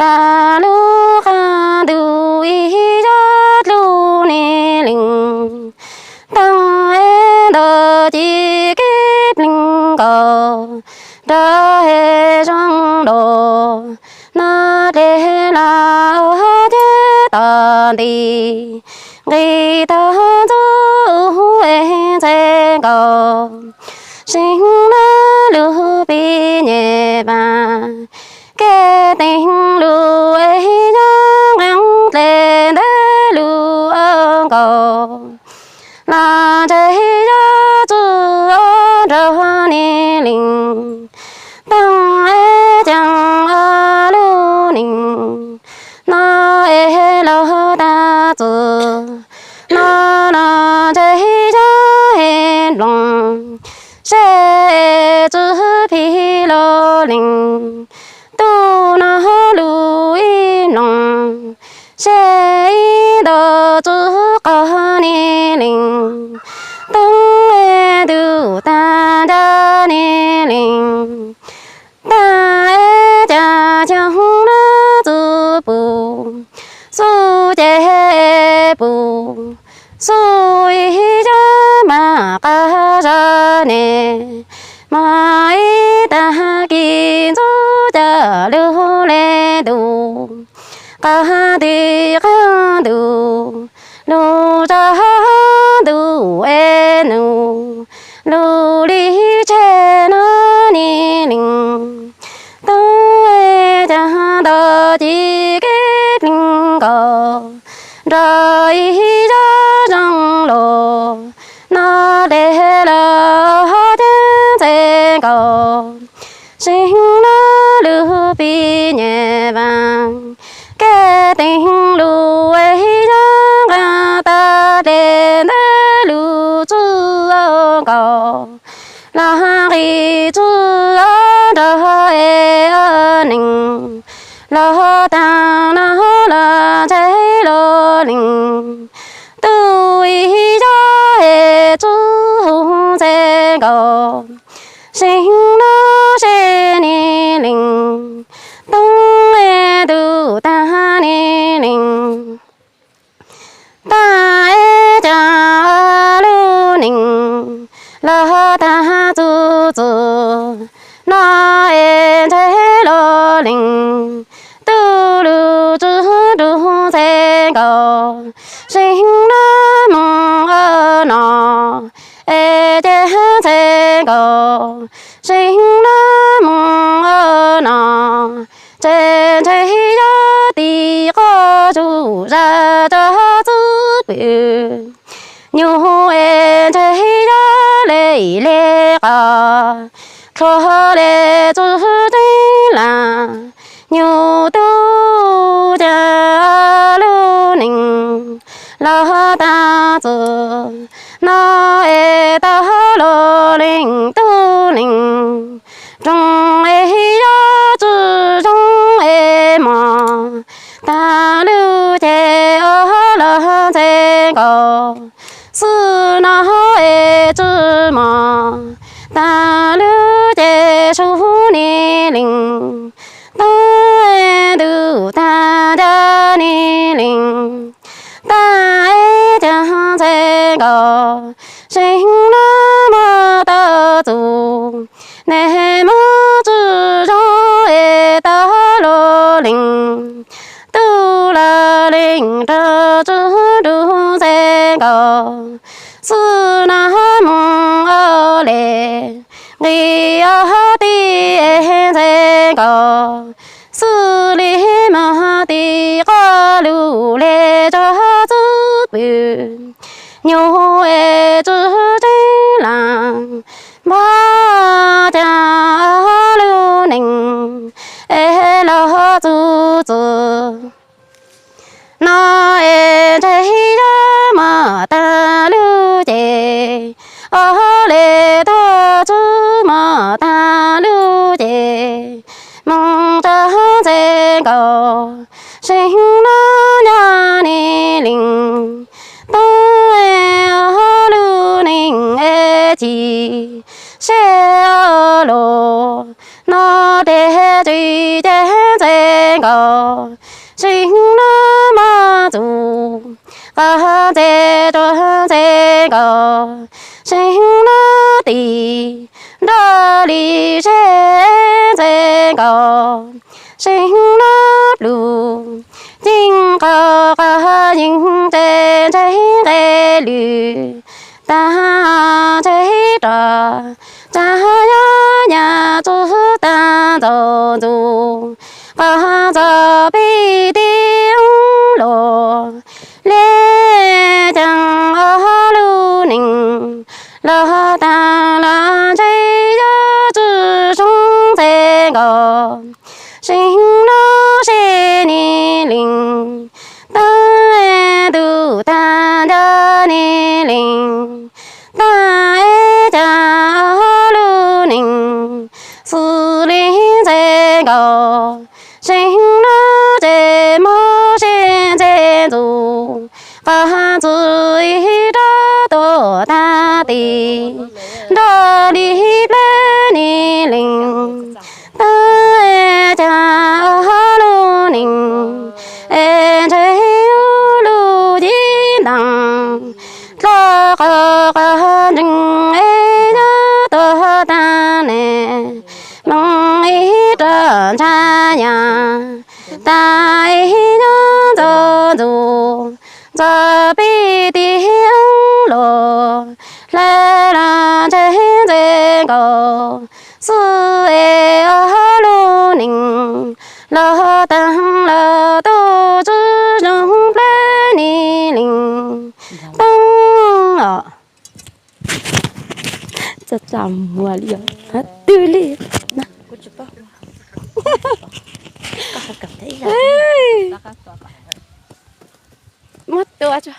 tas lub qab ntuj ib zaug dlub ni lees, taag ib nta ci kib pleeg nkaus, nrog ib zoo los noj dlej las thiab tog nti, nqis tog ntxub ub ib ntxhee nkaus, seev nab lug pib nyem vaam, kev teev lug ib zaug nqeeb dlej ntawd lug nkaus, los ntseeg yog txwj nrog ni lees, taag ib caag ob lub neej, noj ib los taag txug, noj los ntseeg yog ib nploos, seb txwj phim los lees, tub noj lug ib nploos, seb ib nta txwj qog ni lees, taag ib tug taag ncaj ni lees, taag ib caag xyoo nab txwj pum, xub ces pum, xub ib zaug mas qab zag ne, mas ib taag kis ntxub ca lug le ntuj, qab ti qab ntuj, lug zag ntuj es nug, lug li tseg nab ni lees, taag ib caag tog ci kib pleeg nkaus, nrog ib zag zoo los noj dlej las thiab ntxhee nkaus, seev nab lug pib nyem vaam, kev teev lug ib zag nqeeb tag dlej ntawd lug txwj nkaus, los nqis txwj nrog ib neeg, los taag noj los ntseeg los lees, tub ib zag txwj hu ntxhee nkaus, seev nab seb ni lees, taag ib tug taag ni lees, taag ib caag ob lub neej, los taag txug txug, noj es ntseeg los lees, tub lug txwj nrug ntxhee nkaus, seev nab moog no, es ces ntxhee nkaus, seev nab moog no, ces ntseeg yog tim qhov tsuj zag tog txwj pwm, nyug es ntseeg yog le le qas, dlhau le txwj tseeb lam, nyug tub caag lub neej, los taag txug, noj es taag los lees tub lees, roog es yog txwj zoo es mos, taag lug ces ob lug ntxhee nkaus, xwb noj es txwj mos, taag lug ces sub ni lees, taag ib tug taag ncaj ni lees, taag ib caag ntxhee nkaus, seev nab moog taag txug, neg moog txwj zoo es taag los lees, tub lug lees rua txwj nrug ntxhee nkaus, xwb nab moog ob le, nqis ob tim ntxhee nkaus, xwb le moog tim qhov lug le tog txwj pwm, nyug es txwj tseeb lam, npaj caag ob lug neej, es los txug txug, noj es ntseeg yog mos taag lug ces, ob le tog txwj mos taag lug ces, moog tog ntxhee nkaus, seev nab ncaj ni lees, taag ob lug neej es ci, seb ob lug noj dlej txwj ces ntxhee nkaus, Seev no tis nrog li seb ntxeev nkaus, seev no plus ceev qos qos yeej ces ntseg nqe lwm tag ntseg rov tsa nyob nyab txug tag ntxaus ntxuv qos txog peb tib los li cas ob lub neej los tag los ntseg yuav tsi zoo ntxeev nkaus. Seev no seb nws lees tag, tus tag nrho nws lees tag, es cas ob lub neej xws li ntxeev nkaus. Seev no ces mob seb ntxeev ntxuv qos txug ib rab tuam tag tis nrog li pleb nws lees tag, es cas ob lub neej es ntseg lub cib ntaas dlov qos qos ntsees es nyob tuag tag ne, moog ib rab ntshav nyas tas es nyob ntxaus ntxuv txog peb tib los hlais los ntseg ntxeev nkaus xwb es ob lub neej los tag los tuaj tsi zoo pleb nws lees tag os. Tsa tsa muag li os, twg li muab tua tso.